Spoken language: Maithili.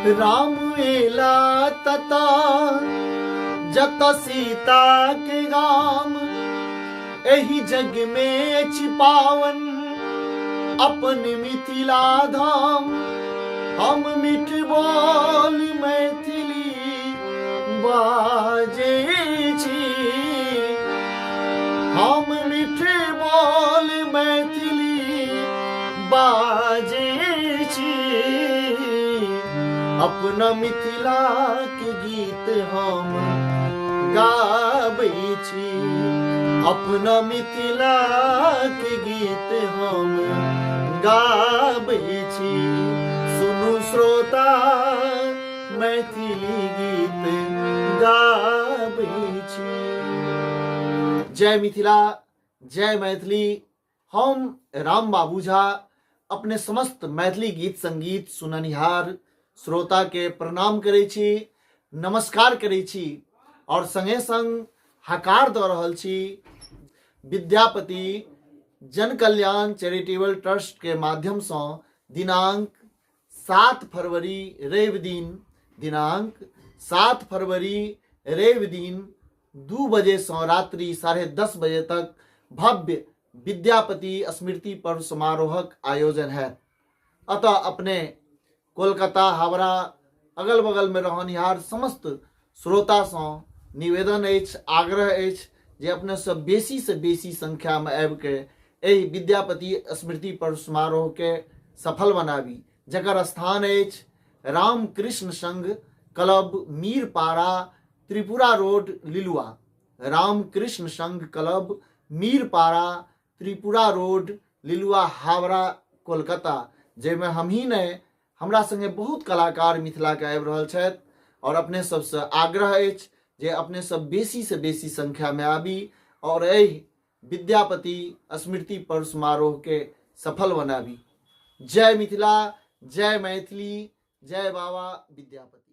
राम एला तता जत सीता के गाम, एहि जग में अछि पावन अपन मिथिला धाम। हम मिठ बोल मैथिली बाजै छी, हम मिठ बोल मैथिली बाजै छी। अपना मिथिला के गीत हम गाबै छी, अपना मिथिला के गीत हम गाबै छी। सुनू श्रोता मैथिली गीत गाबै छी। जय मिथिला, जय मैथिली। हम राम बाबू झा अपने समस्त मैथिली गीत संगीत सुननिहार श्रोता के प्रणाम करै छी, नमस्कार करै छी और संगे संग हकार दऽ रहल छी विद्यापति जन कल्याण चैरिटेबल ट्रस्ट के माध्यम सँ दिनांक 7 फरवरी रवि दिन, दिनांक 7 फरवरी रवि दिन 2 बजे सँ रात्रि 10:30 बजे तक भव्य विद्यापति स्मृति पर्व समारोहक आयोजन है। अतः अपने कोलकाता, हावड़ा, अगल बगल में रहनिहार समस्त श्रोता सँ निवेदन अछि, आग्रह अछि जे अपने सब बेसी से बेसी संख्या में आबि के एहि विद्यापति स्मृति पर्व समारोह के सफल बनाबी, जकर स्थान अछि Ramkrishna Sangh club, Mirpara, Tripura road, Liluah. Ramkrishna Sangh club, Mirpara, Tripura road, Liluah, Howrah, Kolkata, जाहिमे हमही नहि, हमरा संगे बहुत कलाकार मिथिलाके आबि रहल छथि और अपने सबसँ आग्रह अछि जे अपने सब बेसी से बेसी संख्यामे आबी और एहि विद्यापति स्मृति पर्व समारोह के सफल बनाबी। जय मिथिला, जय मैथिली, जय बाबा विद्यापति।